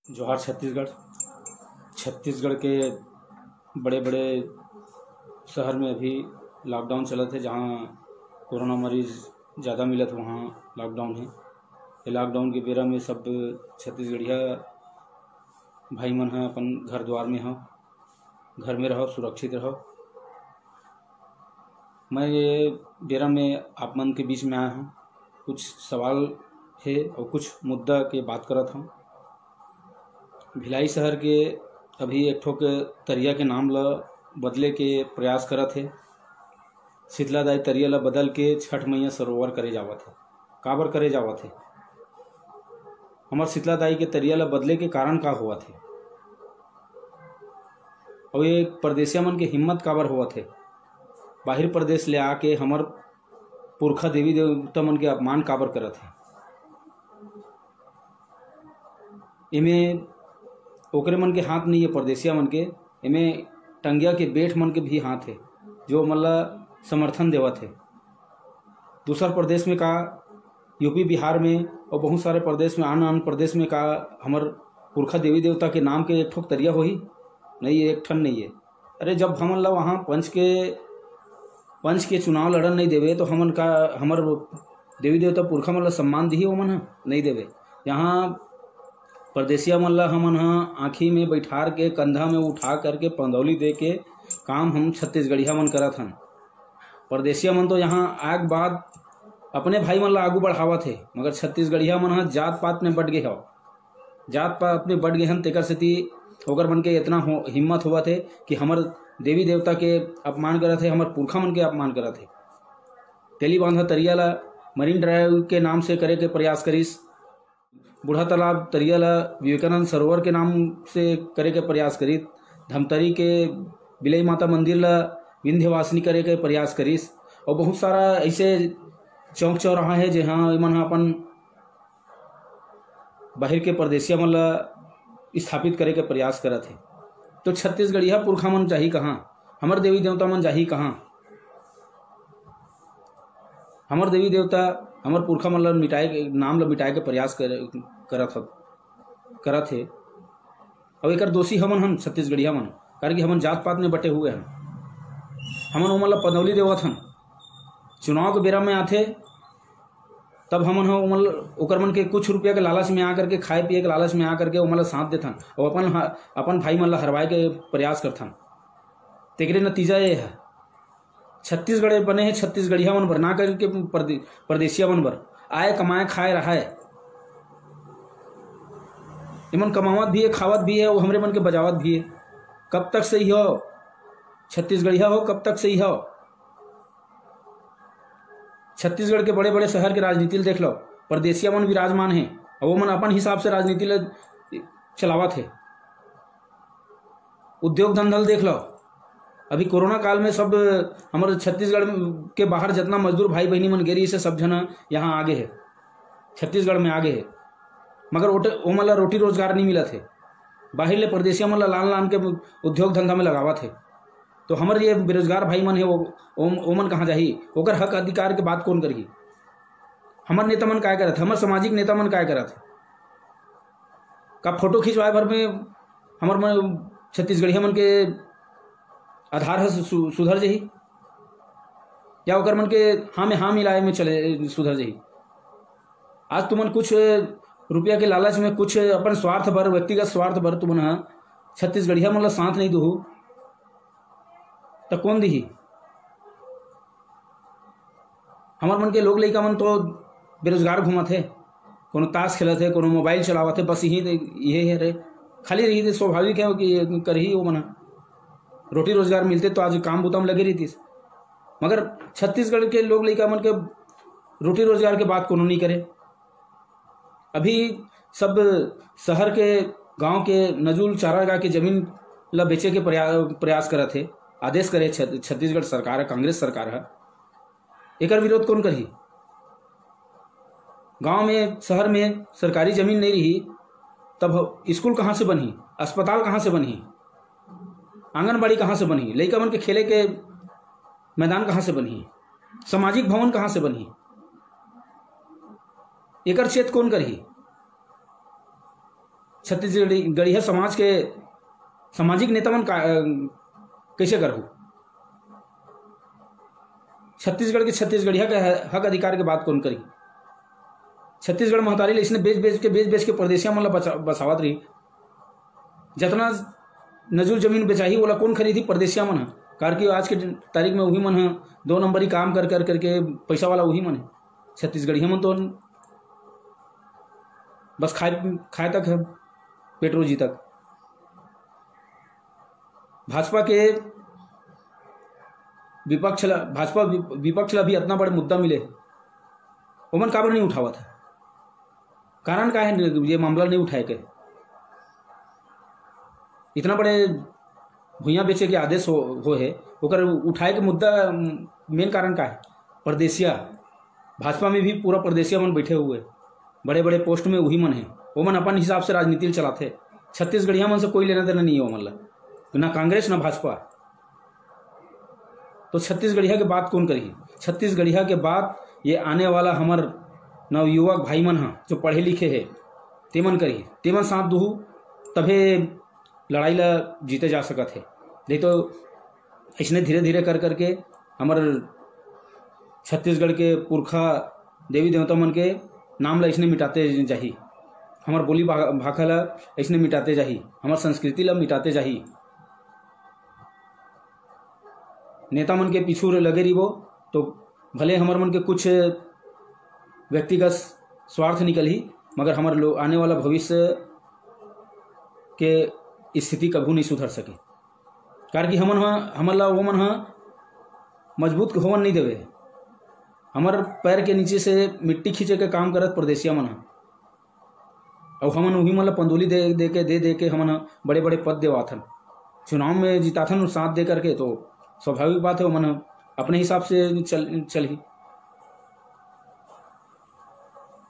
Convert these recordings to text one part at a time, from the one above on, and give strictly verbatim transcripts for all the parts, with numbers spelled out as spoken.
जोहार छत्तीसगढ़। छत्तीसगढ़ के बड़े-बड़े शहर में अभी लॉकडाउन चलत हे, जहाँ कोरोना मरीज ज़्यादा मिलत हे, वहाँ लॉकडाउन हे। ये लॉकडाउन के बेरा में सब छत्तीसगढ़िया भाई मन ह अपन घर द्वार में हो, घर में रहो, सुरक्षित रहो। मैं ये बेरा में आप मन के बीच में आया हूँ, कुछ सवाल हे और कुछ मुद्दा के बात करत हूँ। भिलाई शहर के अभी एक ठो के तरिया के नाम ल बदले के प्रयास करत हे। शीतला दाई तरिया ल बदल के छठ मैया सरोवर करे जावत हे। काबर करे जावत हे? हमर शीतला दाई के तरिया ल बदले के कारण का होवत हे? अउ ये परदेसिया मन के हिम्मत काबर होवत हे? बाहिर प्रदेश ले आके हमर पुरखा देवी देवता मन के अपमान काबर करत हे? एमे ओकरे मन के हाथ नहीं है, परदेसिया मन के, एमे टंगिया के बेठ मन के भी हाथ है, जो मन ला समर्थन देवत है। दूसर प्रदेश में का, यूपी बिहार में और बहुत सारे प्रदेश में, आन आन प्रदेश में का हमर पुरखा देवी देवता के नाम के एक ठोक तरिया होही? नहीं, एक ठन नहीं है। अरे, जब हमन ला वहाँ पंच के पंच के चुनाव लड़न नहीं देवे, तो हमन का, हमर देवी देवता पुरखा मन ला सम्मान दिही? ओमन ह नहीं देवे। यहाँ परदेसिया मन ला हमन ह आँखी में बैठार के, कंधा में उठा करके पंदौली दे के काम हम छत्तीसगढ़िया मन करत हन। परदेसिया मन तो यहाँ आए के बाद अपने भाई मन ला आगू बढ़ावत हे, मगर छत्तीसगढ़िया मन ह जात पात में बट गे हव। जात पात में बट गे हन, तेकर सेती ओकर मन के इतना हो, हिम्मत होवत हे कि हमर देवी देवता के अपमान करत हे, हमर पुरखा मन के अपमान करत हे। तेलीबांधा तरिया ला मरीन ड्राइव के नाम से करे के प्रयास करिस, बूढ़ा तालाब तरिया ला विवेकानंद सरोवर के नाम से करे के प्रयास करिस, धमतरी के बिलई माता मंदिर ला विंध्यवासिनी करे के प्रयास करिस, और बहुत सारा ऐसे चौक चौराहा है, जहाँ एमन ह अपन बाहिर के परदेसिया मन ला स्थापित करे के प्रयास करत हे। तो छत्तीसगढ़िया पुरखा मन जाही कहाँ? हमर देवी देवता मन जाही कहाँ? हमर देवी देवता, हमर पुरखा मन ला मिटाए के, नाम ला मिटाए के प्रयास कर, करत ह, करत हे। अब एकर दोषी हमन हन, छत्तीसगढ़िया मन, कारण कि हमन जात पात में बटे हुए हन। हमन ओमन ला पदौली देवत हन। चुनाव के बेरा में आथे, तब हमन ह ओमन ल-, ओकर मन के कुछ रुपया के लालच में आ करके, खाए पिए के लालच में आ करके ओमन ला साथ देथन, और अपन ह-, अपन भाई मन ला हरवाए के प्रयास करथन। तेकरे नतीजा ये है, छत्तीसगढ़ बने हे छत्तीसगढ़िया मन बर, ना करके परदे-, परदेसिया मन बर। आए, कमाए, खाए, रहाए। एमन कमावत भी है, खावत भी है, वो हमरे मन के बजावत भी है। कब तक सही हो छत्तीसगढ़िया हो, कब तक सही हो? छत्तीसगढ़ के बड़े बड़े शहर के राजनीति ल देख लो, परदेसिया मन विराजमान हे, अउ ओमन अपन हिसाब से राजनीति ल चलावत हे। उद्योग धंधा ल देख लो, अभी कोरोना काल में सब हमर छत्तीसगढ़ के बाहर जितना मजदूर भाई बहिनी मन गे रहिस हे, सब झन यहाँ आगे हे, छत्तीसगढ़ में आगे हे, मगर ओटे-, ओमन ला रोटी रोजगार नहीं मिलत हे। बाहिर ले परदेसिया मन ला लान लान के उद्योग धंधा में लगावत हे। तो हमर ये बेरोजगार भाई मन हे, वो, ओम-, ओमन कहाँ जाही? ओकर हक अधिकार के बात कौन करही? हमर नेता मन काय करत हे? हमर सामाजिक नेता मन काय करत हे? का फोटो खिंचवाए भर में हमर मन, छत्तीसगढ़िया मन के आधार ह सु-, सुधर जही, या ओकर मन के हाँ में हाँ मिलाए में चले सुधर जही? आज तुमन कुछ रुपया के लालच में, कुछ अपन स्वार्थ बर, व्यक्तिगत स्वार्थ बर तुमन ह छत्तीसगढ़िया मन ला साथ नहीं दुहू, त कौन दिही? हमर मन के लोग लइका मन तो बेरोजगार घूमत हे, कोनो ताश खेलत हे, कोनो मोबाइल चलावत हे, बस यही, यही हे रे। खाली रही तो स्वाभाविक है कि करही वो मन ह। रोटी रोजगार मिलते तो आज काम बुता में लगे रहितिस। मगर छत्तीसगढ़ के लोग लइका मन के रोटी रोजगार के बात कोनो नहीं करे। अभी सब शहर के, गांव के नजूल चारागाह के जमीन ला बेचे के प्रया-, प्रयास करत हे, आदेश करे छ-, छत्तीसगढ़ सरकार ह, कांग्रेस सरकार ह। एकर विरोध कौन करही? गांव में, शहर में सरकारी जमीन नहीं रही, तब स्कूल कहाँ से बनही? अस्पताल कहाँ से बनही? आंगनबाड़ी कहाँ से बनही? लइका मन के खेले के मैदान कहाँ से बनही? सामाजिक भवन कहाँ से बनही? एकर चेत कौन करही? छत्तीसगढ़ी, गढ़िया समाज के सामाजिक नेता मन का, अ, कैसे करहु? छत्तीसगढ़ के छत्तीसगढ़िया के ह-, हक अधिकार के बात कौन करी? छत्तीसगढ़ महतारी ले इसने बेच बेच के, बेच बेच के परदेसिया मन ला बचा-, बसावत रही। जतना नजुल जमीन बेचाही, ओला कौन खरीदी? परदेसिया मन ह। काबर कि आज के तारीख में वही मन ह, दो नंबरी काम कर कर करके पैसा वाला वही मन है। छत्तीसगढ़िया मन तो बस खाए, खाए तक है, पेट रोजी तक। भाजपा के विपक्ष ला, भाजपा वि-, विपक्ष ला भी इतना बड़े मुद्दा मिले, ओमन काबर नहीं उठावत है? कारण का है ये मामला नहीं उठाए के? इतना बड़े भुइयां बेचे के आदेश हो, हो है, ओकर उठाए के मुद्दा, मेन कारण का है? परदेसिया। भाजपा में भी पूरा परदेसिया मन बैठे हुए, बड़े बड़े पोस्ट में वही मन है, वो मन अपन हिसाब से राजनीति ल चलाते। छत्तीसगढ़िया मन से कोई लेना देना नहीं है वो मन ला, ना कांग्रेस ना भाजपा। तो छत्तीसगढ़िया के बात कौन करिए? छत्तीसगढ़िया के बात ये आने वाला हमर नवयुवक भाई मन ह, जो पढ़े लिखे है, तेमन करिए, तेमन साथ दुहू, तभे लड़ाई ला जीते जा सकत है। नहीं तो इसने धीरे धीरे कर करके हमर छत्तीसगढ़ के पुरखा देवी देवता मन के नाम ला इसने मिटाते जाही, हमर बोली भा-, भाखा ला इसने मिटाते जाही, हमर संस्कृति ला मिटाते जाही। नेता मन के पीछू लगे रहिबो, तो भले हमर मन के कुछ व्यक्तिगत स्वार्थ निकलही, मगर हमर लो-, आने वाला भविष्य के स्थिति कभू नहीं सुधर सके। कारण कि हमन ह-, हमन ला वो मन ह मजबूत होवन नहीं देवे। हमर पैर के नीचे से मिट्टी खींचे के काम करत परदेसिया मन ह। अउ हमन उही मन ला पंदोली दे, दे के, दे, दे के हमन ह बड़े-बड़े पद देवाथन। चुनाव में जिताथन साथ दे करके, तो स्वाभाविक बात है, ओमन ह अपने हिसाब से चल, चलही।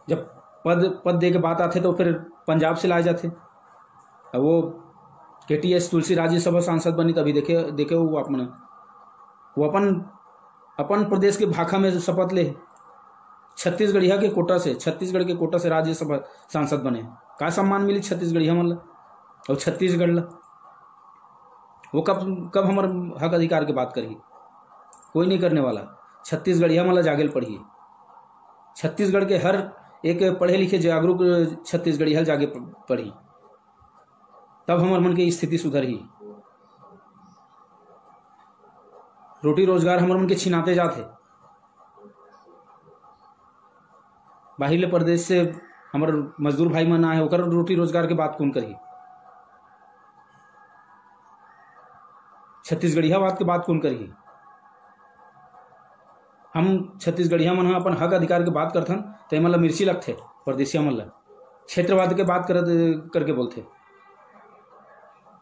जब पद, पद दे के बात आथे, तो फिर पंजाब से लाए जाथे। अब वो के टी एस तुलसी राज्यसभा सांसद बनी, तभी देखे, देखे हो आप मन, वो अपन, अपन प्रदेश के भाखा में शपथ ले। छत्तीसगढ़िया के कोटा से, छत्तीसगढ़ के कोटा से राज्यसभा सांसद बने। का सम्मान मिली छत्तीसगढ़िया मन ला और छत्तीसगढ़ ला? वो कब, कब हमर हक अधिकार के बात करही? कोई नहीं करने वाला। छत्तीसगढ़िया मन ला जागे ल पड़ही। छत्तीसगढ़ के हर एक पढ़े लिखे जागरूक छत्तीसगढ़िया ल जागे प-, पड़ही, तब हमर मन के स्थिति सुधरही। रोटी रोजगार हमर मन के छिनाते जात हे। बाहिर ले परदेश से हमर मजदूर भाई मन आए, ओकर रोटी रोजगार के बात कौन करही? छत्तीसगढ़ियावाद के बात कौन करही? हम छत्तीसगढ़िया मन ह अपन हक अधिकार के बात करथन, त एमन ला मिर्ची लगथे, परदेसिया मन ला। क्षेत्रवाद के बात करत, करके बोलथे।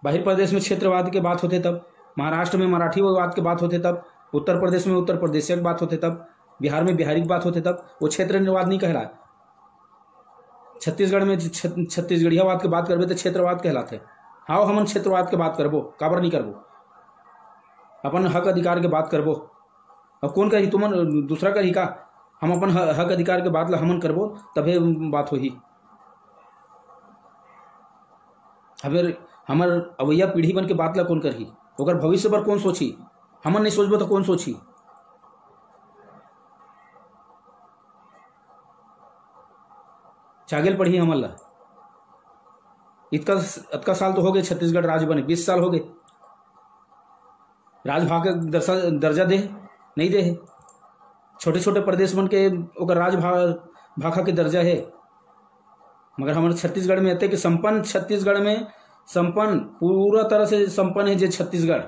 बाहिर प्रदेश में क्षेत्रवाद के बात होथे तब, महाराष्ट्र में मराठीवाद के बात होथे तब, उत्तर प्रदेश में उत्तर प्रदेशिया के बात होथे तब, बिहार में बिहारी के बात होथे तब, वो क्षेत्रवाद नहीं कहलाय। छत्तीसगढ़ में छ-, छत्तीसगढ़ियावाद के बात करबे त क्षेत्रवाद कहलाथे। हाव, हमन क्षेत्रवाद के बात करबो, काबर नहीं करबो? अपन हक अधिकार के बात करबो। अब कौन करही? तुमन दूसरा करही का? हम अपन ह-, हक अधिकार के बात ला हमन करबो, तभे बात होही। अबे हमर अवैया पीढ़ी मन के बात ला कौन करही? ओकर भविष्य बर कौन सोचही? हमन नहीं सोचबो तो कौन सोचही? जागे ल पड़ही हमन ला। इतका, अतका साल तो हो गए छत्तीसगढ़ राज्य बने, बीस साल हो गए। राजभाषा के दर्जा, दर्जा दे, नहीं दे हे। छोटे छोटे प्रदेश मन के ओकर राजभा-, भाखा के दर्जा है, मगर हमर छत्तीसगढ़ में एते कि संपन्न, छत्तीसगढ़ में संपन्न, पूरा तरह से संपन्न है जे छत्तीसगढ़।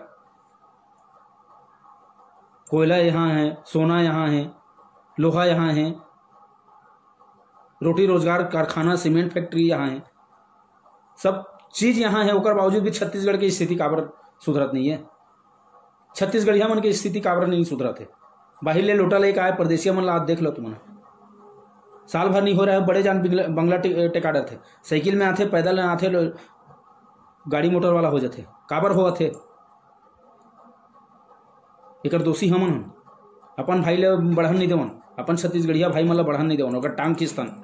कोयला यहाँ है, सोना यहाँ है, लोहा यहाँ है, रोटी रोजगार कारखाना, सीमेंट फैक्ट्री यहाँ है, सब चीज यहाँ है, ओकर बावजूद भी छत्तीसगढ़ के स्थिति काबर सुधरत नहीं है? छत्तीसगढ़िया मन के स्थिति काबर नहीं सुधरत है? बाहिर ले लोटा लेके आए परदेसिया मन ला आज देख लो तुमन, साल भर नहीं हो रहा है, बड़े जान बिंगला-, बंगला टे-, टेका डरथे, साइकिल में आथे, पैदल आथे, लो-, गाड़ी मोटर वाला हो जाथे, काबर होवत हे? एकर दोषी हमन हन। अपन भाई ले बढ़न नहीं देवन, अपन छत्तीसगढ़िया भाई मन ला बढ़न नहीं देवन, ओकर टांग खींचतन।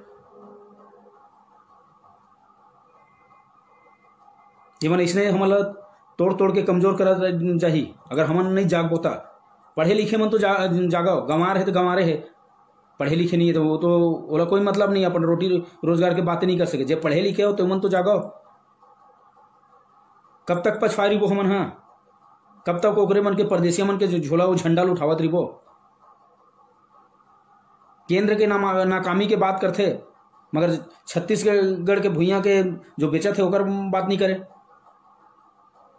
जेमन अइसने हमन ला तोड़ तोड़ के कमजोर करत जाही। अगर हमन नइ जागबो त, पढ़े लिखे मन तो जा-, जागव, गंवार हे तो गंवारे हे, पढ़े लिखे नहीं है तो वो तो, ओला कोई मतलब नहीं, अपन रोटी रोजगार के बात नहीं कर सके। जे पढ़े लिखे हो तो मन तो जागव। कब तक पछवारी वो हमन हा? कब तक ओकरे मन के, परदेसिया मन के जो झोला, वो झंडा ल उठावत रहिबो? केंद्र के नामा-, नाकामी के बात करथे, मगर छत्तीसगढ़ के भुइयां के जो बेचत हे, ओकर बात नहीं करे।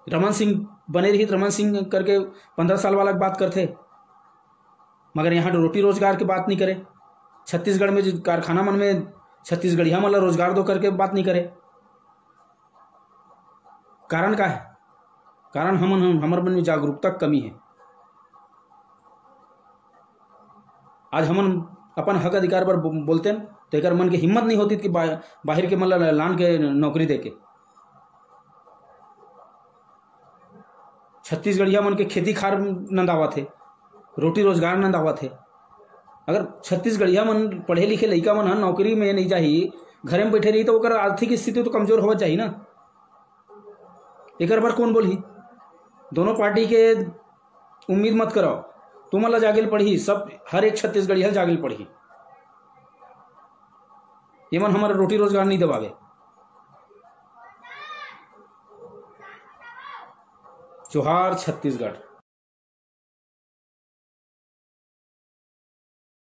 रमन सिंह बने रही, रमन सिंह करके पंद्रह साल वाला के बात करथे, मगर यहाँ रोटी रोजगार के बात नहीं करे। छत्तीसगढ़ में जो कारखाना मन में छत्तीसगढ़िया मन ला रोजगार दो करके बात नहीं करे। कारण का है? कारण हमन, हम, हमर मन में जागरूकता कमी है। आज हमन अपन हक अधिकार बर बो-, बोलतेन, तो एकर मन के हिम्मत नहीं होती कि बा-, बाहिर के मन ला लान के नौकरी दे के। छत्तीसगढ़िया मन के खेती खार नंदावत हे, रोटी रोजगार नंदावत हे। अगर छत्तीसगढ़िया मन, पढ़े लिखे लइका मन ह नौकरी में नहीं जाही, घरे में बैठे रही, तो ओकर आर्थिक स्थिति तो कमजोर होवत जाही ना। एकर बर कौन बोलही? दोनों पार्टी के उम्मीद मत करो, तुमन ला जागे ल पड़ही, सब, हर एक छत्तीसगढ़िया ल जागे ल पड़ही। ये मन हमारा रोटी रोजगार नहीं दबावे। जोहार छत्तीसगढ़।